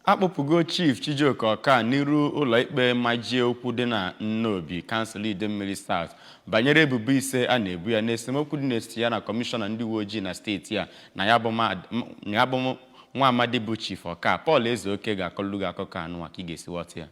Akpụpụgo Chief Chijioke Ọka n'iru ụlọikpe majie okwu dị na Nnobi, kansụl Idemmili South, banyere ebubo ise a na-ebu ya n'esemokwu dị n'etiti ya na kọmishọna ndị uwe ojii na steeti a na ya bụ nwa amadi bụ Chief Ọka. Paul Ezeoke ga-akọlụ gị akụkọ anụnwa ka ị ga-esi ghọta ya.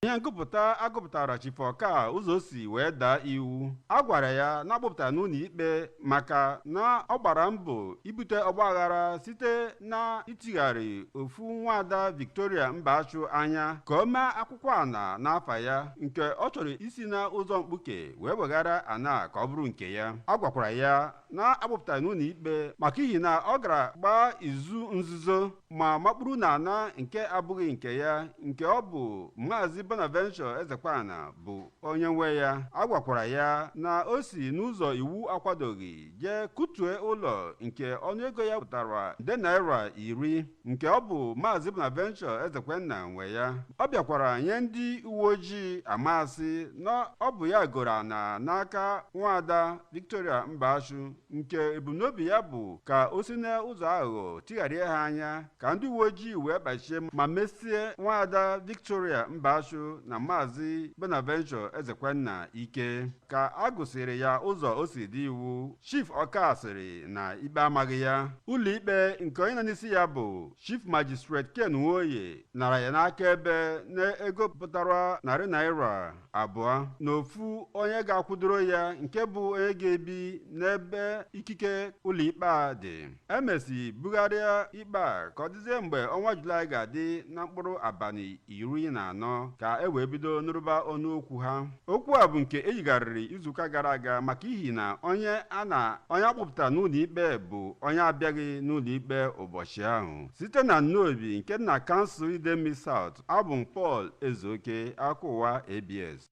Ihe ngụpụta agụpụtara Chief Ọka ụzọ o si wee daa iwu a gwara ya na akpụpụtara n'ụlọ ikpe maka na ọ gbara mbọ ibute ọgbaghara site na itigharị ofu nwaada Victoria Mbachu anya ka o mee akwụkwọ ana n'afa ya nke ọ chọrọ isi na ụzọ mkpuke wee weghara ana ka ọ bụrụ nke ya. A gwakwara ya na akpụpụtara n'ụlọ ikpe maka ihi na ọ gara gbaa izu nzuzo ma makpuru na ana nke abụghị nke ya, nke ọ bụ Maazị Bonaventure Ezekwana bụ onye nwe ya. A gwakwara ya na o si n'ụzọ iwu akwadoghị jee kụtue ụlọ nke ọnụego ya pụtara nde naira 10, nke ọ bụ Maazị Bonaventure Ezekwenna nwe ya. Ọ bịakwara nye ndị uwe ojii amasị na ọ bụ ya goro ana n'aka nwaada Victoria Mbachu, nke ebumnobi ya bụ ka o si n'ụzọ aghụghọ tigharịa ha anya ka ndị uwe ojii wee kpachie ma mesie nwaada Victoria Mbachu na Maazị Bonaventure Ezekwenna ike. Ka a gụsịrị ya ụzọ o si dị iwu, Chief Ọka sịrị na ikpe amaghị ya. Ụlọikpe nke onye nọ n'isi ya bụ Chief Magistrate Ken Nwoye nara ya n'aka ebe na ego pụtara narị naira 2 na ofu onye ga-akwụdoro ya, nke bụ onye ga-ebi n'ebe ikike ụlọikpe a dị. Emesi bugharịa ikpe a ka ọ dịzie mgbe ọnwa Julaị ga-adị na mkpụrụ abalị 14 ka e wee bido nrụba ọnụokwu ha. Okwu a bụ nke eyigharịrị izuụka gara aga maka ihi na onye a na onye akpọpụtara n'ụlọ ikpe bụ onye abịaghị n'ụlọ ikpe ụbọchị ahụ. Site na Nnobi nke na kansụl Idemili South, abụ m Paul Ezeoke, akụwa ABS.